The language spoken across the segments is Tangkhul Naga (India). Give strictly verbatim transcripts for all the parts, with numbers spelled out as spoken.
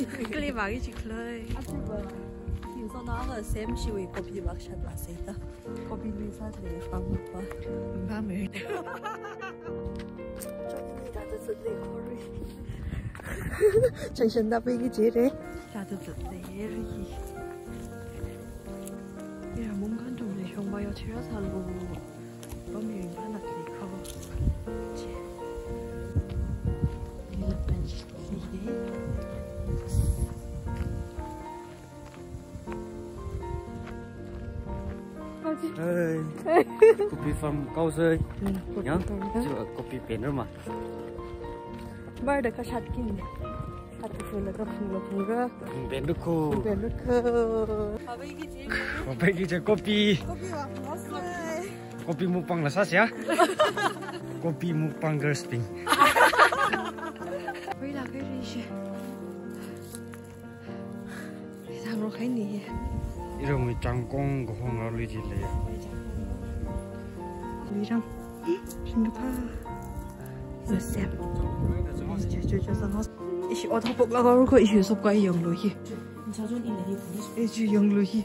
Kali bagi chikloi. Achiba. Kin so na ga sem shiwi kopi bak shat la seta. Kopi lui sat le pang pa. Ba me. Chakni da da zut le kori. Changshan da pegi jere. Da da zut le ri. Ya, mungkan dum le shong ba yo chira sa lo. Bom ring pa nak le ko. Che. Ni la pen. Hey. Kopi farm kau sai. Hmm, kopi farm kau. Chiba kopi pen rama. Bar da ka shat kin. Shat ka fula ka fula fula. Pen ruko. Pen ruko. Babai ki je kopi. Kopi wa masai. Kopi mukbang la sasya. Kopi mukbang girls thing. Wei la kai ri she. Samro khai ni. Iro mi changkong ko hong ra lui ji le. Lui rang. Shin ka pa. Yes, yeah. Ishi otha pok la ko ishi sop kai yong lui hi. Ishi yong lui hi.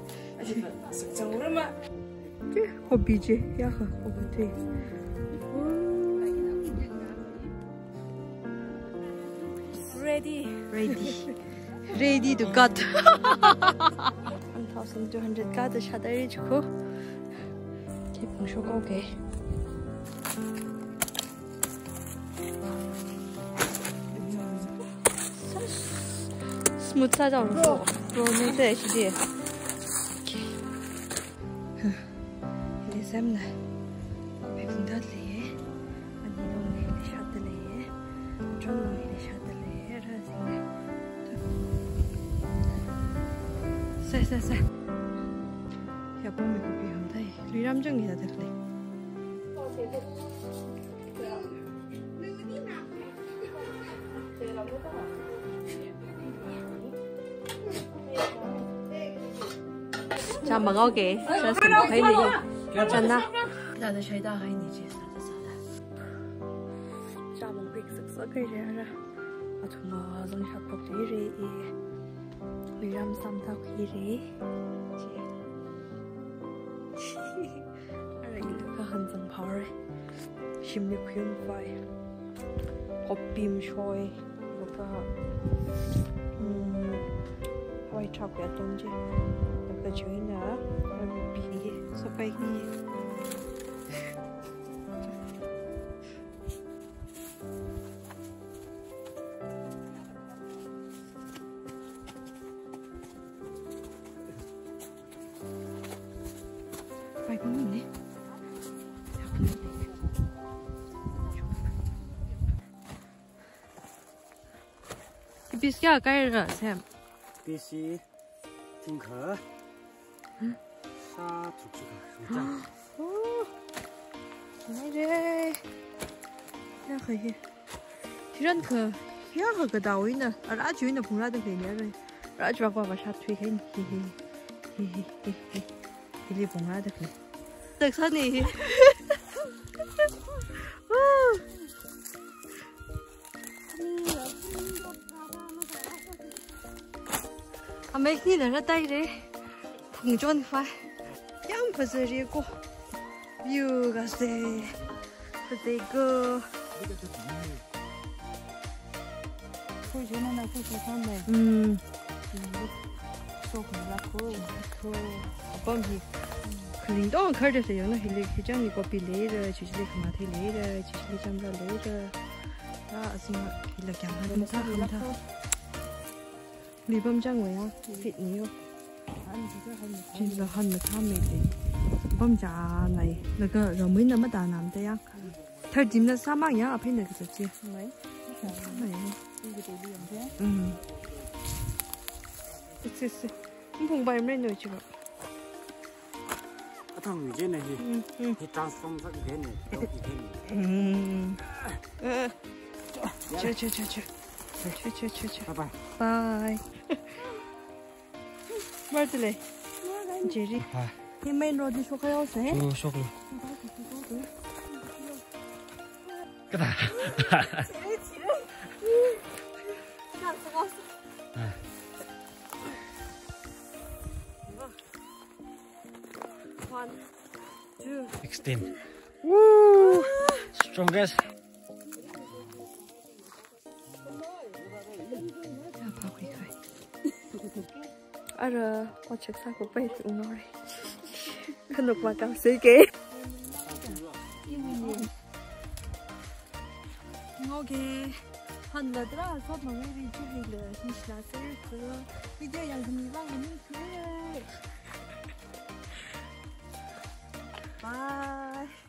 Kopi je, ya ka kopi je. Ready. Ready. Ready to cut. One thousand two hundred cut the shatari chuko. Keep on show, okay. Smooth sa jao lo. Bro, ne te shi de. Okay. Hili semna. Pekung dat le. Ani long le le shat le. Chon long le shat le. Ra sing le. Sa, sa, sa. Ya pom mi kopi ham tai. Lui ram jang ya tak le. Cha mangau ke, cha sum hai ni. Cha na. Cha da shai da hai ni che, sa da sa da. Cha mang pik sak sak kai re ra. Athum ma zang shak pok le re e. Lui ram sam ta kui re. Che. Ara ila ka han zang power. Shimli khuyum fai. Kopim shoi. Laga, mm, hawai truck ya ton je. Laga join na, ara bi. So pai ni. Piece kayākha ra, Sam? Piece hi thingkha. Hmm? Sā tharuk chikha. Oh. Ngai re. Yākha hi. Thiran kha, yākha katā wui eina, ara chiwui eina phungrāda khalei ni ara. Ara chiwui vākva vāshat thuikahai ni. Hi hi. Hi hi hi hi hi. Hili phungrāda khalei. Tek sāni hi. Woo. Amei ni na ra tai re. Phungchon fai. Yam fazari ko. View gase. Fazari ko. Ko jona na ko sa ne. Hmm. Sok na ko. Ko. Apam hi. Khaling tong khar de se yona hili kichang ni kopi leira, chichili khamathei leira, chichili chamra leira. Ah, asing hila kyang han sa han tha. Li pamchang wui ya, fit ni yo. Chila han mathāmei te. Pamchang nai. Laga ramwui eina matānam te ya. Thirteen na sāmang ya, aphei na kazat chi. Mai. Mai. Mm. Sisi. Mphung bai mre no chiba. Athang mi je ne hi. Mm, mm. Hi transform sāki ne. Tauki ne. Mm. Eh. Che, che, che, che. Che, che, che, che. Bye bye. Bye. Mar tile. Jerry. Hi. Hi main road li shokhai o se. Sho, shoklu. Kada. Chire, chire. Kada, kada. One, two. Sixteen. Woo! Strongest. Ara, ochek sākhuipai unore. Khanuk makam seike. Okay. Hanla tra sop mangiri chili le nishna se. Video yangmi vang ni se. Bye.